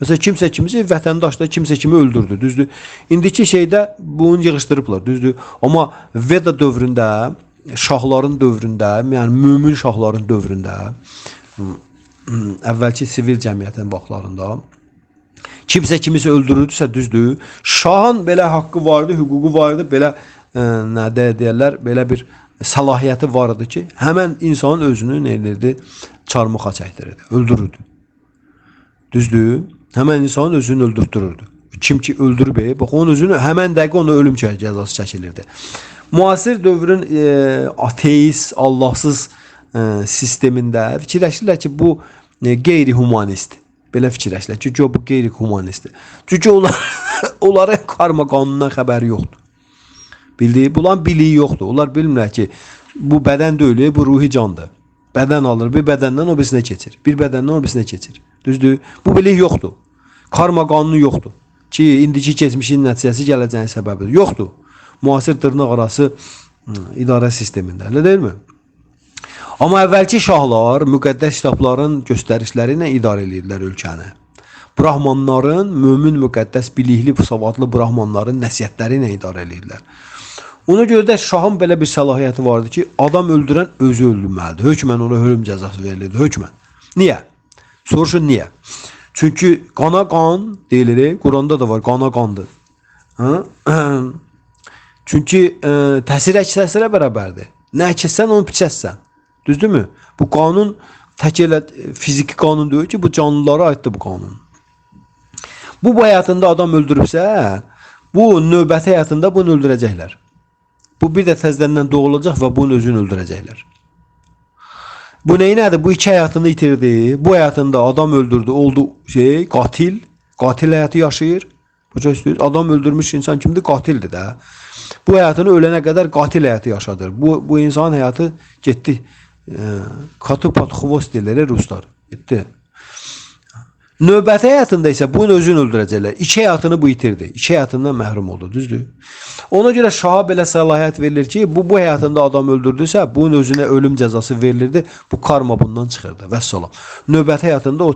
məsələn kimsə kimisə vətəndaş da kimsə kimi öldürdü, düzdür? İndiki şeydə bunu yığışdırıblar, düzdür? Amma Veda dövründə, şahların dövründə, yəni mömin şahların dövründə, əvvəlki sivil cəmiyyətin vaxtlarında kimsə kimisə öldürürdüsə, düzdür? Şahın belə haqqı vardı, hüququ vardı, belə nə deyirlər, belə bir səlahiyyəti var idi ki, həmən insanın özünü nə edirdi? Çarmıxa çəkdirirdi, öldürürdü. Düzdür? Həmən insanın özünü öldürtdürürdü. Kim ki öldürüb, bax onun özünü həmən dəqiqə ona ölüm cəzası çəkilirdi. Müasir dövrün ateist, Allahsız sistemində fikirləşirlər ki, bu qeyri-humanist. Belə fikirləşirlər ki, bu qeyri-humanistdir. Çünki onlar onların karma qanunundan xəbəri yoxdur. Bildiyi, bunların biliyi yoxdur. Onlar bilmirlər ki, bu bədən deyil, bu ruhi candır. Bədən alır, bir bədəndən o birisinə keçir. Bir bədəndən o birisinə keçir. Düzdür? Bu bilik yoxdur. Karma qanunu yoxdur. Ki, indiki keçmişin nəticəsi gələcəyin səbəbidir. Yoxdur. Müasir dırnaq arası idarə sistemində. Elə deyilmi? Amma əvvəlki şahlar müqəddəs kitabların göstərişləri ilə idarə edirdilər ölkəni. Brahmanların, mömin müqəddəs bilikli, savadlı brahmanların nəsihətləri ilə idarə edirdilər. Ona görə də şahın belə bir səlahiyyəti vardı ki, adam öldürən özü öldürməlidir. Hökmən ona ölüm cəzası verilirdi, hökmən. Niyə? Soruşun niyə? Çünki qana qan deyilir, Quranda da var, qana qandır. Hə? Çünki təsir əks təsirə bərabərdir. Nə əkirsən onu biçərsən. Düzdürmü? Bu qanun tək elə fiziki qanun deyil ki, bu canlılara aiddir bu qanun. Bu həyatında adam öldürübsə, bu növbəti həyatında bunu öldürəcəklər. Bu bir də təzədən doğulacaq və bunun özünü öldürəcəklər. Bu nədir? Bu iki həyatını itirdi. Bu həyatında adam öldürdü, oldu şey, qatil. Qatil həyatı yaşayır. Başa düşdünüz? Adam öldürmüş insan kimdir? Qatildir də. Bu həyatını ölənə qədər qatil həyatı yaşadır. Bu insanın həyatı getdi. Katı pat xvost deyirlər ruslar. Getdi. Növbəti həyatında isə bunun özünü öldürəcəklər. İki həyatını bu itirdi. İki həyatından məhrum oldu, düzdür? Ona görə şaha belə səlahiyyət verilir ki, bu həyatında adam öldürdüsə, bunun özünə ölüm cəzası verilirdi. Bu karma bundan çıxırdı. Vəssalam. Növbəti həyatında o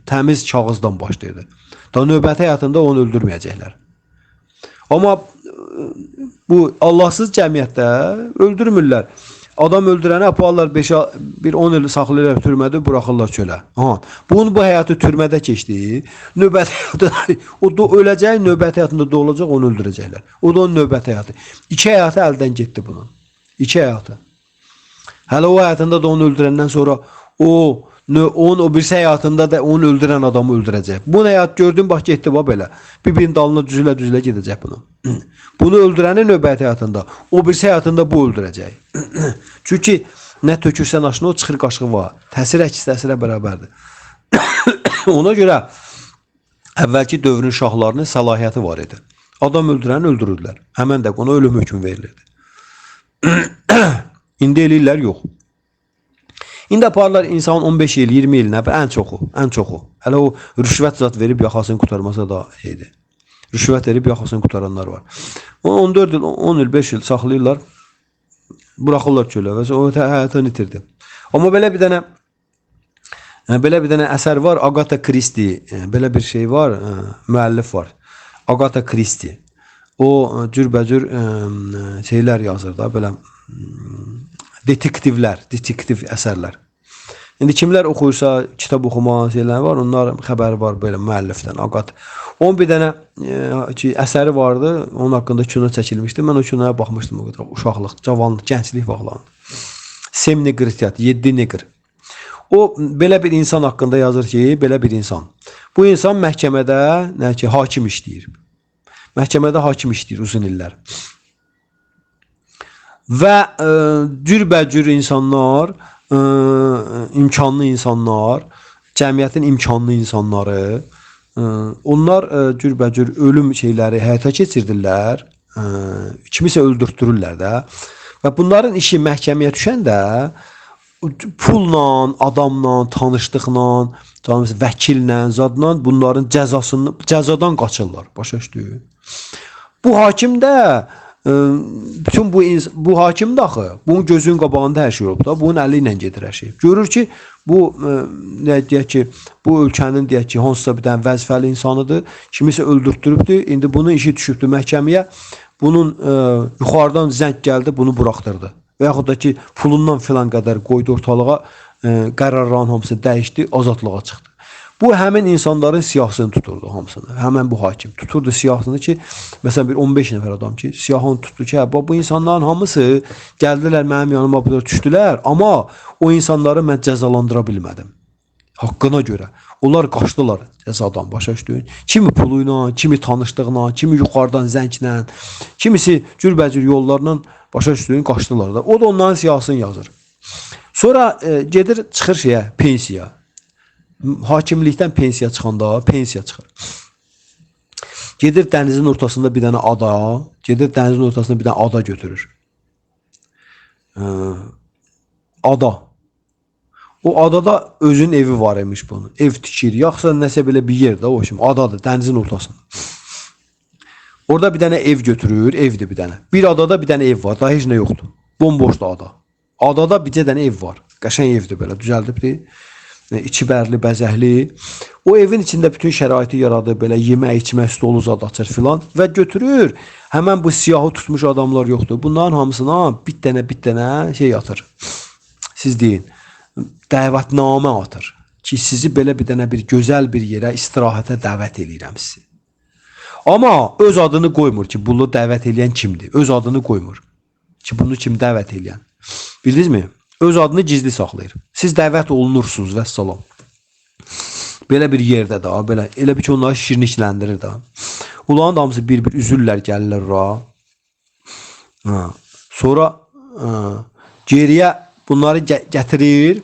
təmiz kağızdan başlayırdı. Da növbəti həyatında onu öldürməyəcəklər. Amma bu Allahsız cəmiyyətdə öldürmürlər. Adam öldürəni aparırlar 5 bir 10 il saxlayırlar türmədə, buraxırlar çölə. Aha. Bunun bu həyatı türmədə keçdi. Növbəti həyatı o da öləcək, növbəti həyatında doğulacaq, onu öldürəcəklər. O da onun növbəti həyatı. İki həyatı əldən getdi bunun. İki həyatı. Hələ o həyatında da onu öldürəndən sonra o onun o birisi həyatında da onu öldürən adamı öldürəcək. Bu həyat gördün bax getdi bax belə. Bir-birinin dalına düzülə-düzülə gedəcək bunu. Bunu öldürənin növbəti həyatında, o birisi həyatında bu öldürəcək. Çünki nə tökürsən aşına o çıxır qaşığı var. Təsir əks təsirə bərabərdir. Ona görə əvvəlki dövrün şahlarının səlahiyyəti var idi. Adam öldürəni öldürürdülər. Həmən dəqiqə ona ölüm hökmü verilirdi. İndi eləyirlər, yox. İndi aparırlar insanın 15 il, 20 il, nə ən çoxu, ən çoxu. Hələ o rüşvət zat verib yaxasını qurtarmasa da şeydir. Rüşvət verib yaxasını qurtaranlar var. 14 il, 10 il, 5 il saxlayırlar. Buraxırlar çölə və o həyatını itirdi. Amma belə bir dənə əsər var, Agatha Christie, belə bir şey var, müəllif var. Agatha Christie. O cürbəcür şeylər yazır da, belə detektivlər, detektiv əsərlər. İndi kimlər oxuyursa, kitab oxuma şeylər var, onların xəbəri var belə müəllifdən, Agatha. Onun bir dənə ki, əsəri vardı, onun haqqında kino çəkilmişdi. Mən o kinoya baxmışdım o qədər uşaqlıq, cavanlıq, gənclik vaxtlarında. Sem Negrityat, 7 negr. O belə bir insan haqqında yazır ki, belə bir insan. Bu insan məhkəmədə, nə ki, hakim işləyir. Məhkəmədə hakim işləyir uzun illər. Və cürbəcür insanlar, imkanlı insanlar, cəmiyyətin imkanlı insanları, onlar cürbəcür ölüm şeyləri həyata keçirdirlər, kimisə öldürtdürürlər də. Və bunların işi məhkəməyə düşəndə pulla, adamla, tanışlıqla, vəkillə, zadla bunların cəzasını, cəzadan qaçırlar. Başa düşdün? Bu hakim də bütün bu hakim də axı bunun gözünün qabağında hər şey olub da, bunun əli ilə gedir hər şey. Görür ki, bu nə deyək ki, bu ölkənin deyək ki, hansısa bir dənə vəzifəli insanıdır, kimisə öldürtdürübdür. İndi bunun işi düşübdür məhkəməyə. Bunun yuxarıdan zəng gəldi, bunu buraxdırdı. Və yaxud da ki, pulundan filan qədər qoydu ortalığa, qərarların hamısı dəyişdi, azadlığa çıxdı. Bu həmin insanların siyahısını tuturdu hamısını. Həmin bu hakim tuturdu siyahısını ki, məsələn bir 15 nəfər adam ki, siyahını tutdu ki, hə, bu insanların hamısı gəldilər mənim yanıma, bura düşdülər, amma o insanları mən cəzalandıra bilmədim. Haqqına görə. Onlar qaçdılar cəzadan, başa düşdün? Kimi pulu ilə, kimi tanışlığına, kimi yuxarıdan zənglə, kimisi cürbəcür yollarla, başa düşdün, qaçdılar da. O da onların siyahısını yazır. Sonra gedir, çıxır şeyə, pensiya. Hakimlikdən pensiya çıxanda, pensiya çıxır. Gedir dənizin ortasında bir dənə ada, gedir dənizin ortasında bir dənə ada götürür. Ada. O adada özünün evi var imiş bunun. Ev tikir, yaxsa nəsə belə bir yerdə o şimdi adadır, dənizin ortasında. Orada bir dənə ev götürür, evdir bir dənə. Bir adada bir dənə ev var, daha heç nə yoxdur. Bomboşdur ada. Adada bircə dənə ev var. Qəşəng evdir belə, düzəldibdir. İçi bərli, bəzəkli. O evin içində bütün şəraiti yaradır, belə yemək, içmək stolu zad açır filan və götürür. Həmən bu siyahı tutmuş adamlar yoxdur. Bunların hamısına bir dənə şey atır. Siz deyin, dəvətnamə atır ki, sizi belə bir dənə bir gözəl bir yerə istirahətə dəvət eləyirəm sizi. Amma öz adını qoymur ki, bunu dəvət eləyən kimdir? Öz adını qoymur ki, bunu kim dəvət eləyən. Bildinizmi? Öz adını gizli saxlayır. Siz dəvət olunursunuz vəssalam. Belə bir yerdə də, belə elə bir ki, onları şirnikləndirir də. Onların da hamısı bir-bir üzürlər, gəlirlər ora. Ha. Sonra geriyə bunları gətirir.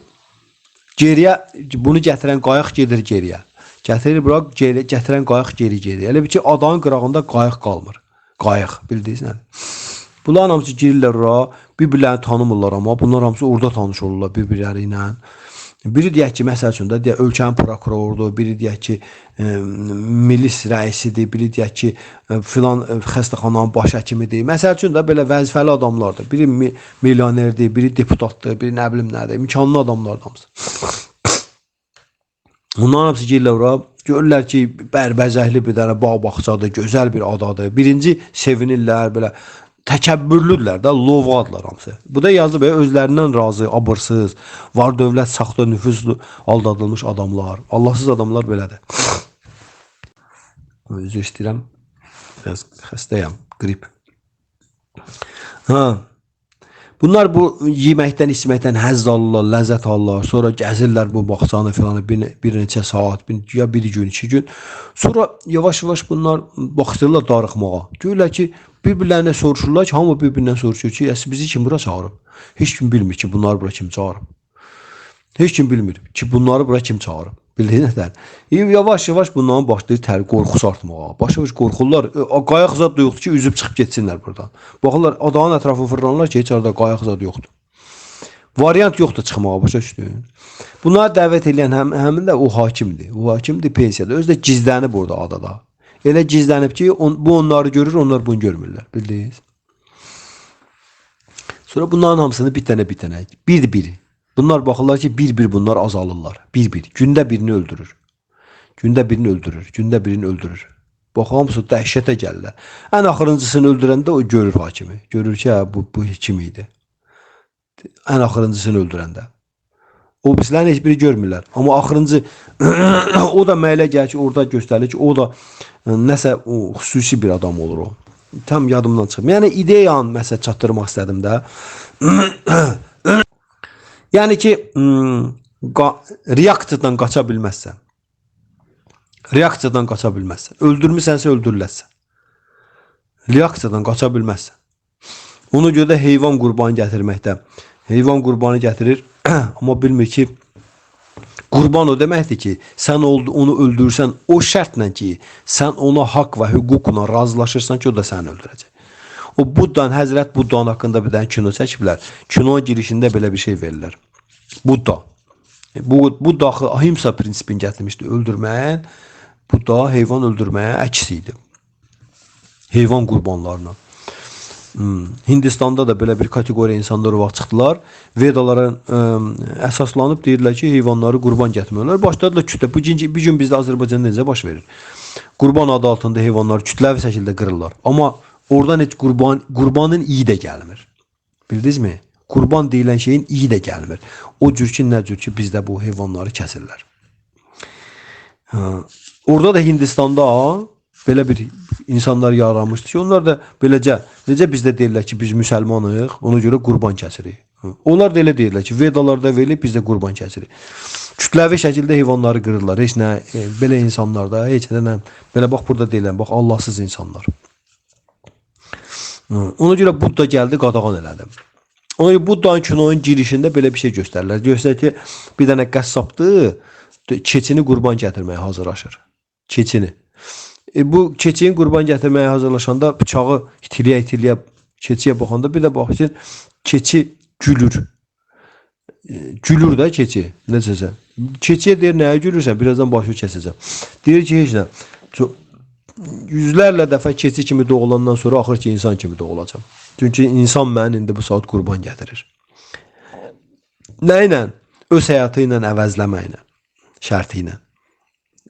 Geriyə bunu gətirən qayıq gedir geriyə. Gətirir bura, gətirən qayıq geri gedir. Elə bir ki, adanın qırağında qayıq qalmır. Qayıq, bildiniz nədir? Bunların hamısı girirlər ora, bir-birlərini tanımırlar amma bunlar hamısı orada tanış olurlar bir-birləri ilə. Biri deyək ki, məsəl üçün də deyək ölkənin prokurorudur, biri deyək ki, milis rəisidir, biri deyək ki, filan xəstəxananın baş həkimidir. Məsəl üçün də belə vəzifəli adamlardır. Biri milyonerdir, biri deputatdır, biri nə bilim nədir, imkanlı adamlardır hamısı. Bunların hamısı girirlər ora, görürlər ki, bərbəzəkli bir dənə bağ bağçadır, gözəl bir adadır. Birinci sevinirlər, belə təkəbbürlüdürlər də, lovadırlar hamısı. Bu da yazılıb, özlərindən razı, abırsız, var dövlət, saxta, nüfuzlu, aldadılmış adamlar. Allahsız adamlar belədir. Üzr istəyirəm. Biraz xəstəyəm, qrip. Ha. Bunlar bu yeməkdən, içməkdən həzz alırlar, ləzzət alırlar. Sonra gəzirlər bu bağçanı filanı bir neçə saat, ya bir gün, 2 gün. Sonra yavaş-yavaş bunlar başlayırlar darıxmağa. Görürlər ki, bir-birlərinə soruşurlar ki, hamı bir-birindən soruşur ki, bizi kim bura çağırıb? Heç kim bilmir ki, bunları bura kim çağırıb. Heç kim bilmir ki, bunları bura kim çağırıb. Bildiniz nətər? Yavaş-yavaş bunların başlayır tər qorxusu artmağa. Başa-baş qorxurlar. Qayıq zad da yoxdur ki, üzüb çıxıb getsinlər buradan. Baxırlar, adanın ətrafı fırlanırlar ki, heç arada qayıq zad yoxdur. Variant yoxdur çıxmağa, başa düşdün? Bunları dəvət eləyən həmin də o hakimdir. O hakimdir pensiyada. Özü də gizlənib orada adada. Elə gizlənib ki, bu onları görür, onlar bunu görmürlər. Bildiniz? Sonra bunların hamısını bir dənə bir dənə, bir-bir. Bunlar baxırlar ki, bir-bir bunlar azalırlar. Bir-bir. Gündə birini öldürür. Gündə birini öldürür. Gündə birini öldürür. Bax, hamısı dəhşətə gəlirlər. Ən axırıncısını öldürəndə o görür hakimi. Görür ki, hə, bu kim idi? Ən axırıncısını öldürəndə. O birislərin heç biri görmürlər. Amma axırıncı o da məylə gəlir ki, orada göstərilir ki, o da nəsə o, xüsusi bir adam olur o. Tam yadımdan çıxmır. Yəni ideyanı məsəl çatdırmaq istədim də. Yəni ki, reaksiyadan qaça bilməzsən. Reaksiyadan qaça bilməzsən. Öldürmüsənsə öldürüləsən. Reaksiyadan qaça bilməzsən. Ona görə də heyvan qurbanı gətirməkdə. Heyvan qurbanı gətirir, amma bilmir ki, qurban o deməkdir ki, sən onu öldürürsən o şərtlə ki, sən ona haqq və hüquqla razılaşırsan ki, o da səni öldürəcək. O Buddanın, Həzrət Buddanın haqqında bir dənə kino çəkiblər. Kino girişində belə bir şey verirlər. Budda. Bu axı ahimsa prinsipini gətirmişdi öldürməyin. Budda heyvan öldürməyə əks idi. Heyvan qurbanlarına. Hindistanda da belə bir kateqoriya insanlar o vaxt çıxdılar. Vedalara əsaslanıb deyirdilər ki, heyvanları qurban gətirmirlər. Başladılar kütlə. Bu gün, bir gün bizdə Azərbaycanda necə baş verir? Qurban adı altında heyvanları kütləvi şəkildə qırırlar. Amma oradan heç qurbanın iyi də gəlmir. Bildinizmi? Qurban deyilən şeyin iyi də gəlmir. O cür ki, nə cür ki, bizdə bu heyvanları kəsirlər. Hə. Orada da Hindistanda belə bir insanlar yaranmışdı ki, onlar da beləcə, necə bizdə deyirlər ki, biz müsəlmanıq, ona görə qurban kəsirik. Onlar da elə deyirlər ki, Vedalarda verilib, biz də qurban kəsirik. Kütləvi şəkildə heyvanları qırırlar. Heç nə, belə insanlar da, heç nə, belə bax burada deyilən, bax Allahsız insanlar. Ona görə Budda gəldi, qadağan elədi. Ona görə Buddanın kinonun girişində belə bir şey göstərirlər. Göstərir ki, bir dənə qəssabdır, keçini qurban gətirməyə hazırlaşır. Keçini. Bu keçinin qurban gətirməyə hazırlaşanda bıçağı itiliyə-itiliyə keçiyə baxanda bir də baxır ki, keçi gülür. Gülür də keçi, necəsə. Keçiyə deyir, nəyə gülürsən? Birazdan başı kəsəcəm. Deyir ki, heç nə. Yüzlərlə dəfə keçi kimi doğulandan sonra axır ki, insan kimi doğulacam. Çünki insan məni indi bu saat qurban gətirir. Nə ilə? Öz həyatı ilə əvəzləməklə, şərti ilə.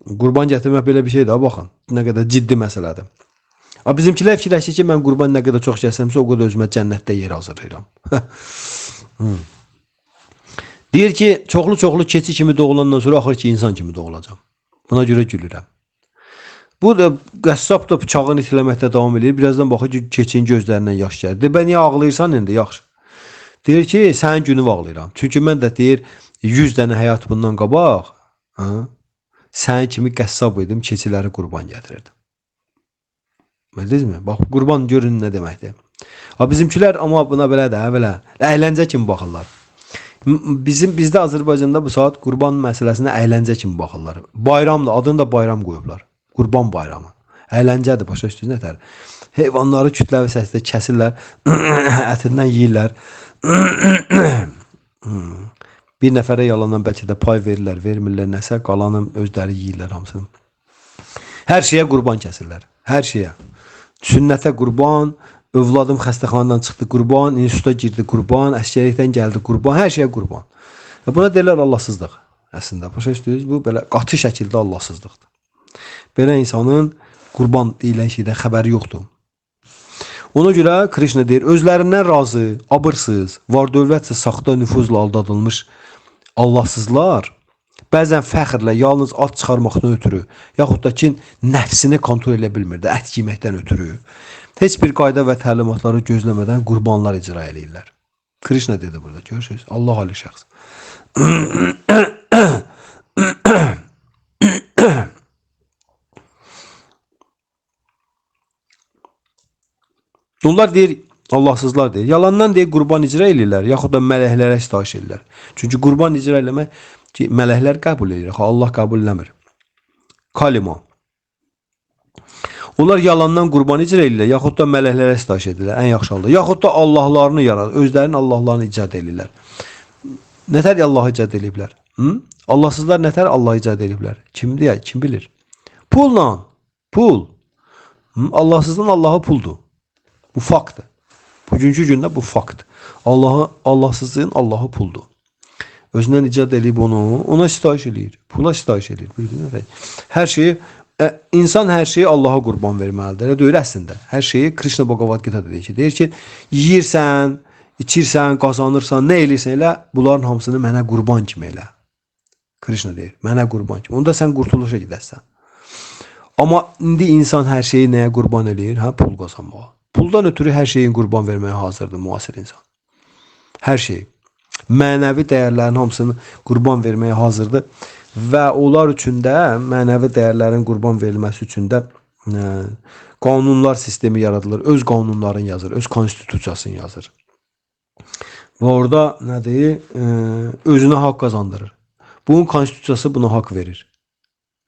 Qurban gətirmək belə bir şeydir, ha, baxın. Nə qədər ciddi məsələdir. Ha, bizimkilər fikirləşir ki, mən qurban nə qədər çox kəsəmsə, o qədər özümə cənnətdə yer hazırlayıram. Deyir ki, çoxlu-çoxlu keçi kimi doğulandan sonra axır ki, insan kimi doğulacam. Buna görə gülürəm. Bu da qəssab da bıçağını itiləməkdə davam edir. Birazdan baxır ki, keçinin gözlərindən yaş gəlir. Deyir, bə niyə ağlayırsan indi? Yaxşı. Deyir ki, sənin günü ağlayıram. Çünki mən də deyir, 100 dənə həyat bundan qabaq, ha, sənin kimi qəssab idim, keçiləri qurban gətirirdim. Bildinizmi? Bax, qurban görün nə deməkdir. Ha, bizimkilər amma buna belə də, belə əyləncə kimi baxırlar. Bizdə Azərbaycanda bu saat qurban məsələsinə əyləncə kimi baxırlar. Bayramdır, adını da bayram qoyublar. Qurban bayramı. Əyləncədir, başa düşdünüz nətər? Heyvanları kütləvi səsdə kəsirlər, ətindən yeyirlər. Bir nəfərə yalandan bəlkə də pay verirlər, vermirlər nəsə, qalanı özləri yeyirlər hamısını. Hər şeyə qurban kəsirlər. Hər şeyə. Sünnətə qurban, övladım xəstəxanadan çıxdı qurban, instituta girdi qurban, əsgərlikdən gəldi qurban, hər şeyə qurban. Və buna deyirlər Allahsızlıq. Əslində, başa düşdünüz? Bu belə qatı şəkildə Allahsızlıqdır. Belə insanın qurban deyilən şeydən xəbəri yoxdur. Ona görə Krishna deyir, özlərindən razı, abırsız, var dövlətsə saxta nüfuzla aldadılmış Allahsızlar bəzən fəxrlə yalnız ad çıxarmaqdan ötürü, yaxud da ki, nəfsini kontrol edə bilmir də, ət yeyməkdən ötürü, heç bir qayda və təlimatları gözləmədən qurbanlar icra eləyirlər. Krishna dedi burada, görürsünüz? Allah ali şəxs. Onlar deyir, Allahsızlar deyir, yalandan deyir qurban icra eləyirlər, yaxud da mələklərə sitayiş eləyirlər. Çünki qurban icra eləmək ki, mələklər qəbul edir, Allah qəbul eləmir. Kalima. Onlar yalandan qurban icra eləyirlər, yaxud da mələklərə sitayiş edirlər, ən yaxşı halda. Yaxud da Allahlarını yaradır, özlərinin Allahlarını icad eləyirlər. Nətər Allahı icad eləyiblər? Hı? Allahsızlar nətər Allahı icad eləyiblər? Kim deyə, kim bilir? Pulla, pul. Hı? Allahsızdan Allahı puldur. Bu faktdır. Bugünkü gündə bu fakt. Allahı, Allahsızlığın Allahı puldur. Özündən icad eləyib onu, ona sitayiş eləyir. Pula sitayiş eləyir. Bildiniz? Hər şeyi, insan hər şeyi Allaha qurban verməlidir. Elə deyil əslində. Hər şeyi Krishna Bhagavad Gita deyir ki, deyir ki, yeyirsən, içirsən, qazanırsan, nə eləyirsən elə, bunların hamısını mənə qurban kimi elə. Krishna deyir, mənə qurban kimi. Onda sən qurtuluşa gedərsən. Amma indi insan hər şeyi nəyə qurban eləyir? Hə, pul qazanmağa. Puldan ötürü hər şeyin qurban verməyə hazırdır müasir insan. Hər şey. Mənəvi dəyərlərin hamısını qurban verməyə hazırdır və onlar üçün də mənəvi dəyərlərin qurban verilməsi üçün də qanunlar sistemi yaradılır. Öz qanunlarını yazır, öz konstitusiyasını yazır. Və orada nədir? Özünə haqq qazandırır. Bunun konstitusiyası buna haqq verir.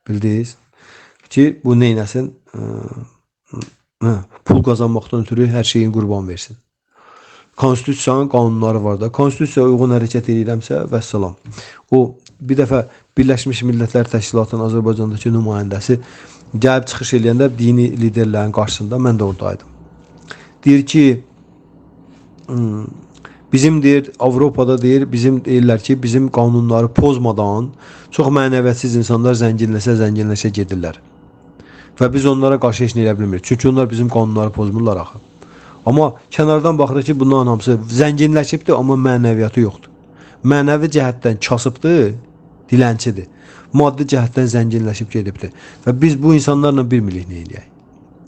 Bildiniz? Ki bu neynəsin? Pul qazanmaqdan ötürü hər şeyin qurban versin. Konstitusiyanın qanunları var da. Konstitusiyaya uyğun hərəkət edirəmsə, vəssalam. O bir dəfə Birləşmiş Millətlər Təşkilatının Azərbaycandakı nümayəndəsi gəlib çıxış eləyəndə dini liderlərin qarşısında mən də oradaydım. Deyir ki, bizim deyir Avropada deyir, bizim deyirlər ki, bizim qanunları pozmadan çox mənəviyyətsiz insanlar zənginləşə gedirlər. Və biz onlara qarşı heç nə eləyə bilmirik. Çünki onlar bizim qanunları pozmurlar axı. Amma kənardan baxırıq ki, bunların hamısı zənginləşibdir, amma mənəviyyatı yoxdur. Mənəvi cəhətdən kasıbdır, dilənçidir. Maddi cəhətdən zənginləşib gedibdir. Və biz bu insanlarla bilmirik nə eləyək.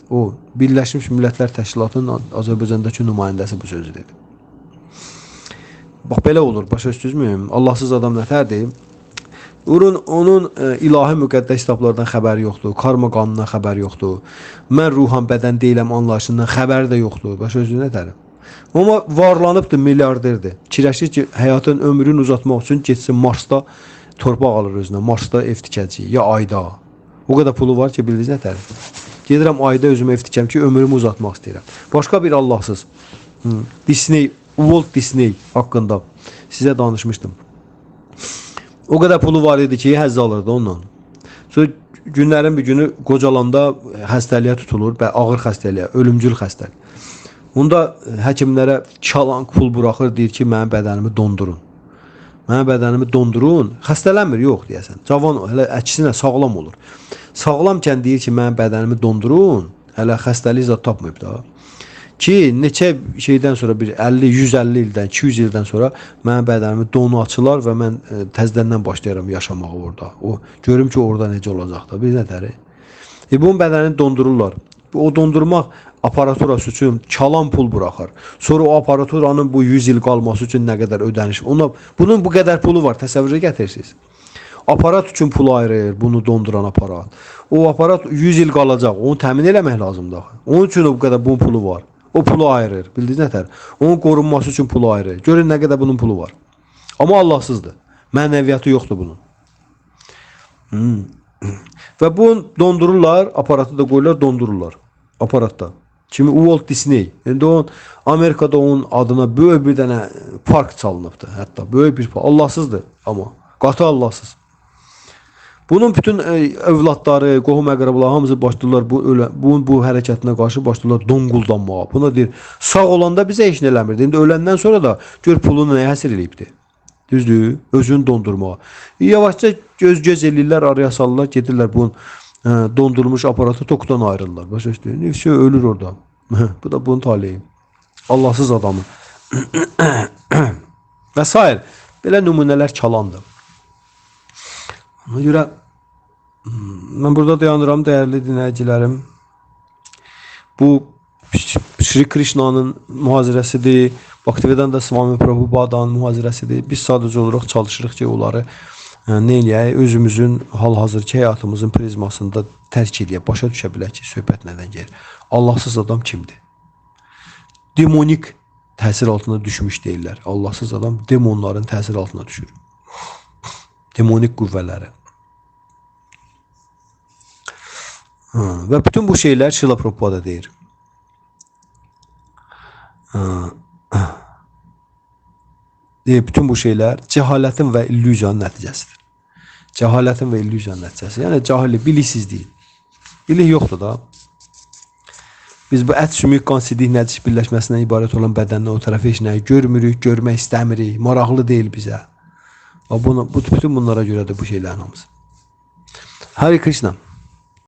O, Birləşmiş Millətlər Təşkilatının Azərbaycandakı nümayəndəsi bu sözü dedi. Bax, belə olur, başa düşdünüzmü? Allahsız adam nətərdir? Onun ilahi müqəddəs kitablardan xəbəri yoxdur, karma qanunundan xəbəri yoxdur. Mən ruhan bədən deyiləm anlayışından xəbəri də yoxdur. Başa düşdünüz nətərir? Amma varlanıbdır, milyarderdir. Fikirləşir ki, həyatın ömrünü uzatmaq üçün getsin Marsda torpaq alır özünə, Marsda ev tikəcək ya ayda. O qədər pulu var ki, bildiniz nətərir? Gedirəm ayda özümə ev tikəm ki, ömrümü uzatmaq istəyirəm. Başqa bir Allahsız. Disney, Walt Disney haqqında sizə danışmışdım. O qədər pulu var idi ki, həzz alırdı ondan. Sonra günlərin bir günü qocalanda xəstəliyə tutulur və ağır xəstəliyə, ölümcül xəstəlik. Onda həkimlərə çalan pul buraxır, deyir ki, mənim bədənimi dondurun. Mənim bədənimi dondurun. Xəstələnmir, yox deyəsən. Cavan, hələ əksinə sağlam olur. Sağlamkən deyir ki, mənim bədənimi dondurun. Hələ xəstəlik zad tapmayıb da. Ki, neçə şeydən sonra bir 50, 150 ildən, 200 ildən sonra mənim bədənimi donu açılar və mən təzdəndən başlayaram yaşamağa orada. O, görüm ki, orada necə olacaq da. Bir nətəri. Bunun bədənini dondururlar. O dondurmaq aparaturası üçün çalan pul buraxar. Sonra o aparaturanın bu 100 il qalması üçün nə qədər ödəniş. Ona, bunun bu qədər pulu var, təsəvvürə gətirirsiniz. Aparat üçün pul ayırır, bunu donduran aparat. O aparat 100 il qalacaq, onu təmin eləmək lazımdır axı. Onun üçün o qədər bunun pulu var. O pulu ayırır, bildiniz nətər? Onun qorunması üçün pulu ayırır. Görün nə qədər bunun pulu var. Amma Allahsızdır. Mənəviyyatı yoxdur bunun. Və bunu dondururlar, aparatı da qoyurlar, dondururlar aparatda. Kimi Walt Disney. İndi onun Amerikada onun adına böyük bir dənə park çalınıbdır. Hətta böyük bir park. Allahsızdır amma qatı Allahsız. Bunun bütün övladları, qohum əqrəbaları hamısı başlayırlar bu hərəkətinə qarşı başlayırlar donquldanmağa. Buna deyir, sağ olanda bizə heç nə eləmirdi. İndi öləndən sonra da gör pulunu nəyə həsr eləyibdi. Düzdür? Özünü dondurmağa. Yavaşca göz-göz eləyirlər, araya salırlar, gedirlər bunun dondurulmuş aparatı tokdan ayrılırlar. Başa düşdün? Nefsi ölür orada. Bu da bunun taleyi. Allahsız adamı. Və sair. Belə nümunələr çalandır. Ona görə mən burada dayanıram dəyərli dinləyicilərim. Bu Shri Krishna'nın mühazirəsidir. Bhaktivedanta Swami Prabhupada'nın mühazirəsidir. Biz sadəcə olaraq çalışırıq ki, onları nə eləyək? Özümüzün hal-hazırki həyatımızın prizmasında tərk eləyək, başa düşə bilək ki, söhbət nədən gedir. Allahsız adam kimdir? Demonik təsir altına düşmüş deyirlər. Allahsız adam demonların təsir altına düşür. Demonik qüvvələri. Və bütün bu şeylər Srila Prabhupada deyir. Deyir, bütün bu şeylər cəhalətin və illüziyanın nəticəsidir. Cəhalətin və illüziyanın nəticəsi. Yəni cahillik, biliksizlik. Bilik yoxdur da. Biz bu ət, sümük, qan, sidik, nəcis birləşməsindən ibarət olan bədəndən o tərəfə heç nəyi görmürük, görmək istəmirik, maraqlı deyil bizə. Bütün bunlara görədir bu şeylərin hamısı. Hare Krishna.